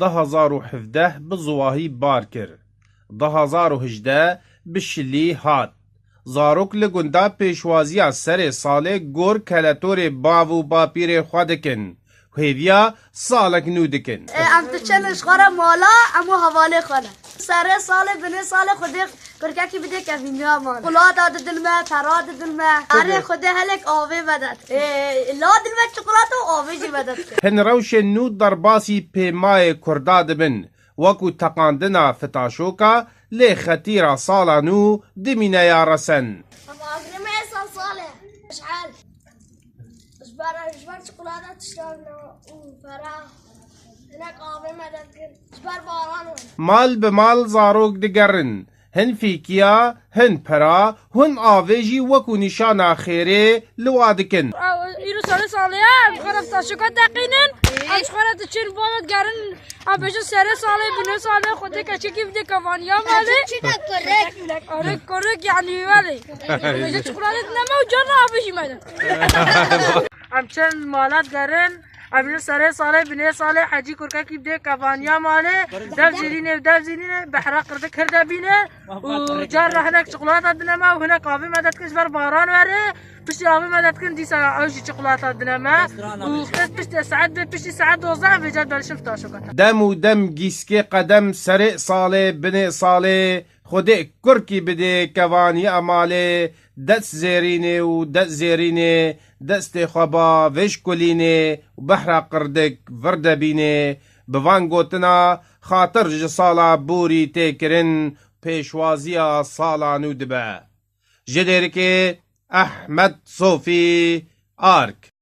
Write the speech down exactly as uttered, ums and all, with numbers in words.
Du hezar û hevdeh bi ziwahî bar kir. Du hezar û hejdeh bi şilî hat. Zarok li gunda pêşwaziya serê salê gor keletorê bav û bapîrê xwe dikin. Hêviya salek nû dikin. E, em diçin ji xwe re mala, em û hevalê xwe ne. Serê salê, binê salê Xwedê kurkekî bidê kevîniya me. Çikolata didin me, pera didin me. Erê Xwedê helek avê medet. E, la din me çikolata û avê jî medet. Hin rewşên nû derbasî pêmayê Kurda dibin. Wekû teqandina fitaşoka lê xetîra sala nû dimîne ya resen. Em agirê me êsan sal e. Meşal. Ji ber, ji ber çikolata tiştan û pera. Hinek avê medet kir. Ji ber baran were. Mal bi mal zarok digerin. Hin fîkiya, hin pera, hin avê jî wekû nîşana xêrê li wa dikin. Îro serê salê ye, em xwe re fitaşoka teqînin. Em ji xwe re diçin, bava digerin. Em bêjin serê salê, binê salê, Xwedê keçekî bidê kevaniya malê. Arê kurek, yanî welê. Bêjin çikolata dineme û carna avê jî me de. Em çend mala digerin. Em li serê salê, binê salê hecî kurkekî bidê kevaniya malê. Dev zîrînê û dev zîrînê behra qirdik hir de bîne. Û car re hinek çikolata dineme û hinek avê me de dikin ji ber baran were. Piştî avê me de dikin dîsa ew jî çikolata dineme. Û qet piştî saet bê, piştî saet dozdeh em vêca delişin fitaşoka. Dem û dem gîskê qedem serê salê, binê salê. Xwedê kurkî bidê kevaniya malê, dest zêrînê û dest zêrînê, destê xwe ba vêj kulînê û behra qirdik vir de bînê. Bi van gotina xatir ji sala borî tê kirin, pêşwaziya sala nû dibe. Ji Dêrikê Ehmed Sofî, Ark.